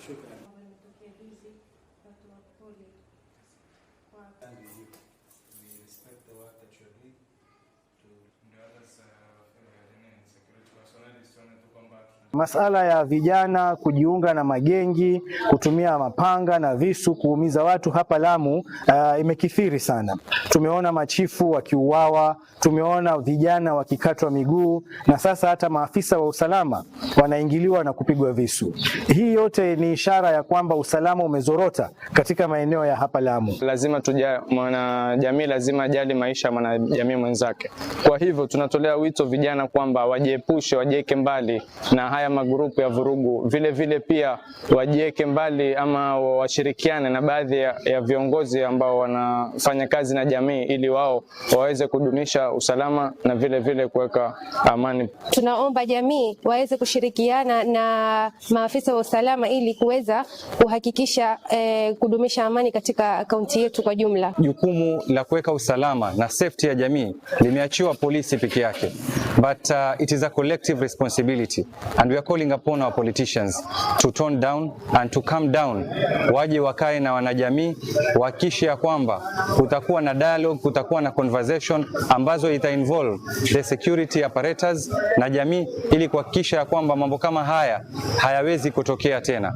Shukran. Imetokea juzi, natoa pole kwa And with you. We respect the work that you're doing to Ndio hata sasa security personnel isione tu kwamba Masala ya vijana kujiunga na magengi, kutumia mapanga na visu kuumiza watu hapa Lamu imekithiri sana. Tumeona machifu wakiuawa, tumeona vijana wakikatwa miguu na sasa hata maafisa wa usalama wanaingiliwa na kupigwa visu. Hii yote ni ishara ya kwamba usalama umezorota katika maeneo ya hapa Lamu. Lazima tuja mwanajamii lazima ajali maisha ya mwanajamii mwenzake. Kwa hivyo tunatolea wito vijana kwamba wajiepushe, wajieke mbali na haya magrupu ya vurugu. Vile vile pia wajieke mbali ama washirikiane na baadhi ya viongozi ambao wanafanya kazi na jamii ili wao waweze kudumisha usalama na vile vile kuweka amani. Tunaomba jamii waweze kushirikiana na maafisa wa usalama ili kuweza kuhakikisha kudumisha amani katika kaunti yetu kwa jumla. Jukumu la kuweka usalama na safety ya jamii limeachiwa polisi peke yake, but it is a collective responsibility and we are calling upon our politicians to tone down and to calm down, waje wakae na wanajamii, wahakikishe ya kwamba kutakuwa na dialogue, kutakuwa na conversation ambazo ita involve the security apparatus na jamii, ili kuhakikisha ya kwamba mambo kama haya hayawezi kutokea tena.